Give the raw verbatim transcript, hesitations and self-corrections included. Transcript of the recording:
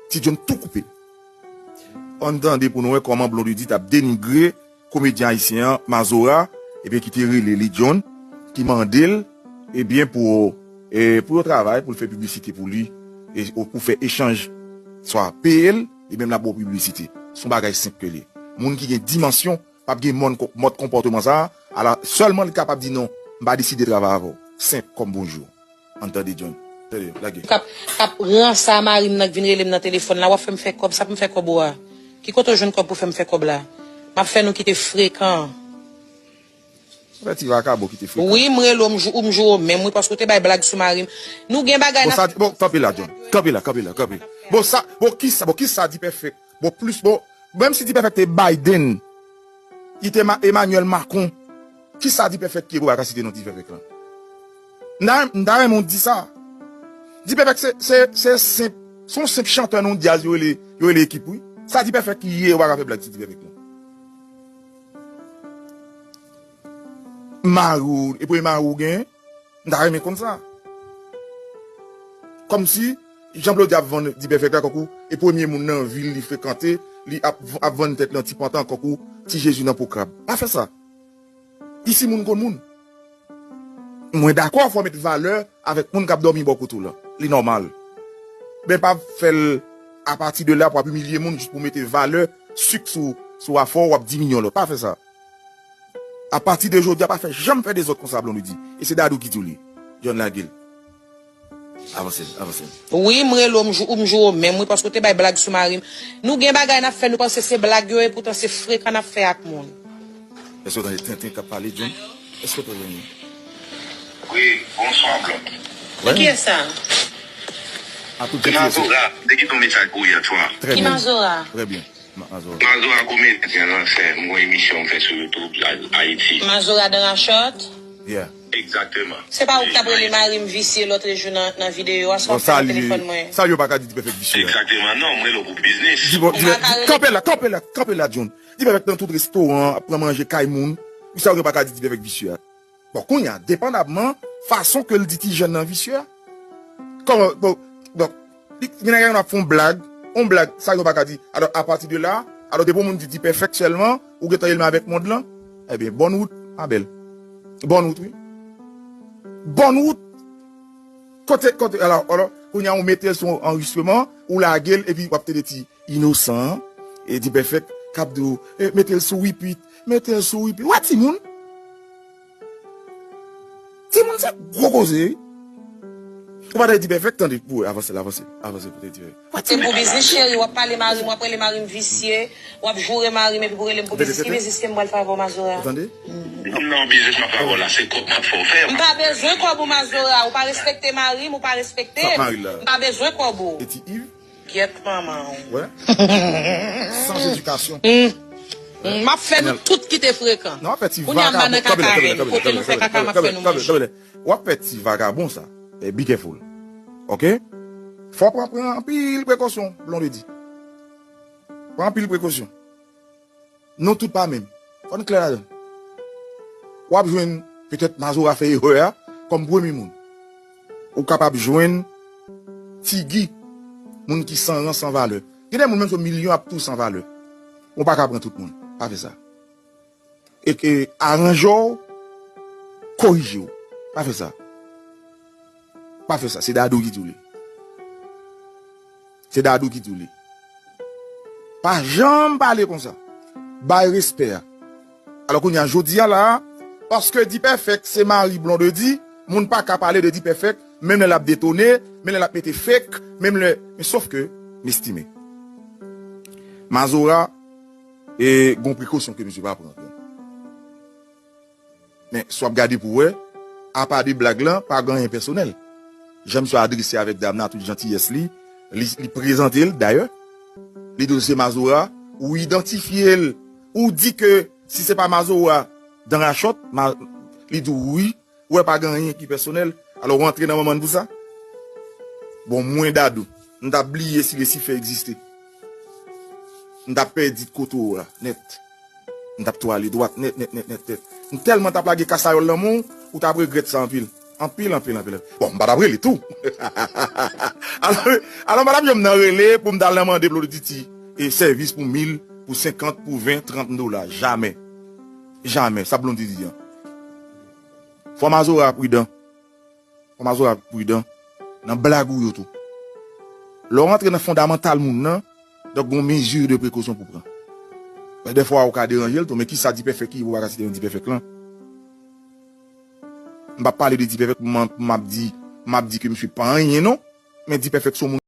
Ti John tou koupe. Ann tande pou nou wè kòman Blondedy t ap denigre komedyen ayisyen an, Mazora, ebyen ki te rele li John, ki mande l, ebyen pou, e, pou yo travay, pou l fè piblisite pou li, e, pou fè echanj, swa peye l, li menm l ap ba w piblisite. Se yon bagay senp ke li ye. Moun ki gen dimansyon p ap gen mòn, mòd konpòteman sa a, ala sèlman li kapab di non, m pa deside travay avè w. Senp kòm bonjou. Ann tande John. Tande, lage. K ap, k ap ranse a mari m nan k vin rele m nan telefòn la, w ap fè m fè kòb, sa pou m fè kòb ou a? Ki kote w jwenn kòb pou fè m fè kòb la? M ap fè nou kite frekan. Ou fè ti vakabon kite frekan. Wi, m rele w, m jou, ou m joure w menm, wi, paske w te bay blag sou mari m. Nou gen bagay Bon, n ap sa, bon, kanpe la, John. Kanpe la, kanpe la, kanpe. Bon, sa, bon, kisa, bon, kisa D-Perfect? Bon, plis, bon, menm si D-Perfect te Biden, li te Ma-, Emmanuel Macron, kisa D-Perfect ye pou w pa ka site non D-Perfect lan? M ta, m ta renmen w di sa. D-Perfect se, se, se senp, se yon senp chantè nan yon djaz yo rele, yo rele ekip, wi. Sa D-Perfect ye, ou pa ka fè blag sou D-Perfect lan. Mari w, e premye mari w genyen, m ta renmen konn sa. Kòmsi Jean Blondedy ap vann D-Perfect la kankou e premye moun nan vil li frekante, li ap, ap vann tèt li an ti pantan kankou Ti Jezi nan po krab. Pa fè sa. Isi moun konn moun. Mwen dakò fò w met valè avèk moun k ap dòmi bò kote w lan. Li nòmal. Men pa fè l apati de la pou ap imilye moun jis pou mete valè sik sou, sou afè w, w ap diminye yon lòt. Pa fè sa. Apati de jodi a, pa fè janm fè dezòd konsa, Blondedy. E se Dadou ki di w li. John, lage l. Avanse, avanse. Wi, m rele w, m jou, ou m joure w menm, wi, paske w te bay blag sou mari m. Nou gen bagay n ap fè, nou panse se blag yo ye, poutan se frekan n ap fè ak moun. Èske w tande tenten k ap pale, John? Èske w tande li? Wi, bonswa, Blondedy. Wi. Kiyès sa? A tout Se jantiyès. Mazora, m te kite yon mesaj pou ou yè swa. Trè Ki byen. Mazora? Trè byen. Ma-, Mazora. Mazora komedyen lan, sè, m gon emisyon m fè sou YouTube, Ayiti. Mazora dan rachòt? Yeah. Egzakteman. Se pa ou ki t ap rele mari m visye lòtrejou nan, nan videyo a, sa w ap fè nan telefòn mwen? Sa yo pa ka di D-Perfect visye a. Egzakteman, non, m rele w pou biznis. Di bon, Ou di, pa ka di, rele kanpe la, kanpe la, kanpe la, John. D-Perfect nan tout restoran, ap pran manje kay moun. Ou sa yo pa ka di D-Perfect visye a. Bon, kounye a, depandamman fason ke l di ti jèn nan visye a, kòman, bon, donk, li, gen nèg ap fè yon blag, yon blag, sa yo pa ka di. Alò, apati de la, alò, depi yon moun di D-Perfect sèlman, ou gentan elmen avèk mond lan, ebyen, bòn wout, ma bèl. Bòn wout, wi. Bòn wout. Kote, kote, alò, alò, kounye a, ou mete l sou anrejistreman, ou lage l, epi w ap tande ti inosan, e D-Perfect k ap di w, e, mete l sou repeat, mete l sou repeat. Wè, timoun! Timoun se gwo koze, wi. Ou pa ta di D-Perfect, tande, pou avanse, avanse, avanse, pou te di. Wè, Se timoun. Pou biznis, cheri, w ap pale mari m, w ap rele mari m visye, w ap joure mari m, epi pou rele m pou Tande, biznis. Ki tande. Biznis ke m pral fè avè w, Mazora? Tande. M nan biznis m ap fè avè w la, se kòb m ap fè w fè. M pa bezwen kòb ou, Mazora, ou pa respekte mari m, ou pa respekte m. Sa mari la. M pa bezwen kòb ou. E ti Yves? Gyèt manman w. Wè. Sans éducation. Mm. Mm, m ap fè nou tout kite frekan. Non, w ap fè ti Kounye a m pa nan vagabon. Kanpe la, kaka kanpe la, avè nou. Kanpe la, Kote nou fè kanpe la, kaka, m ap kanpe fè la, nou kanpe la, manje. Kanpe la. W ap fè ti vagabon sa. E be careful. Oke? Fò w pran, pran anpil prekosyon, Blondedy. Pran anpil prekosyon. Nou tout pa menm. Fò n klè ladan. W ap jwenn, petèt, Mazora fè erè a kòm premye moun. Ou kapab jwenn Ti Guy, moun ki san ran, san valè. Gen de moun menm se milyon ap tou san valè. Ou pa ka pran tout moun. Pa fè sa. E, e aranje w, korije w. Pa fè sa. Pa fè sa. Se Dadou ki di w li. Se Dadou ki di w li. Pa janm pale konsa. Bay respè a. Alò kounye a, jodi a la a, paske D-Perfect se mari Blondedy, moun pa ka pale de D-Perfect, menm lè l ap detone, menm lè l ap mete fake, menm lè, men sof ke, m estime. Mazora, e, gon prekosyon ke misye pa pran. Men, si w ap gade pou wè, apa de blag lan, pa gen anyen pèsonèl. Jan misye adrese avèk dam nan, tout jantiyès li, li, li prezante l, dayè, li di w se Mazora, ou idantifye l, ou di ke si se pa Mazora, dan rachòt, ma, li di w wi, ou wè pa gen anyen ki pèsonèl, alò w antre nan manman n pou sa? Bon, mwen Dadou, m t ap bliye si Lisifè egziste. M t ap pèdi kote w la, nèt. M t ap twale dwat nèt, nèt, nèt, nèt, nèt. M tèlman t ap lage kasayòl nan men w, ou t ap regrèt sa anpil. Anpil, anpil, anpil. Bon, m pa t ap rele tou. Alò, alò, m pa t ap janm nan rele pou m t al nan mande Blondedy e sèvis pou mil, pou senkant, pou ven, trant dola. Jamè. Jamè. Sa Blondedy di an. Fò Mazora pridan. Fò Mazora pridan nan blag ou yo tou. Lè w rantre nan fondamantal moun nan, donk gon mezi de prekosyon pou pran. Dèfwa ou ka deranje l tou, men kisa D-Perfect ye, ou pa ka site non D-Perfect lan. M p ap pale de D-Perfect, m, m ap di, m ap di ke misye pa anyen non, men D-Perfect se yon moun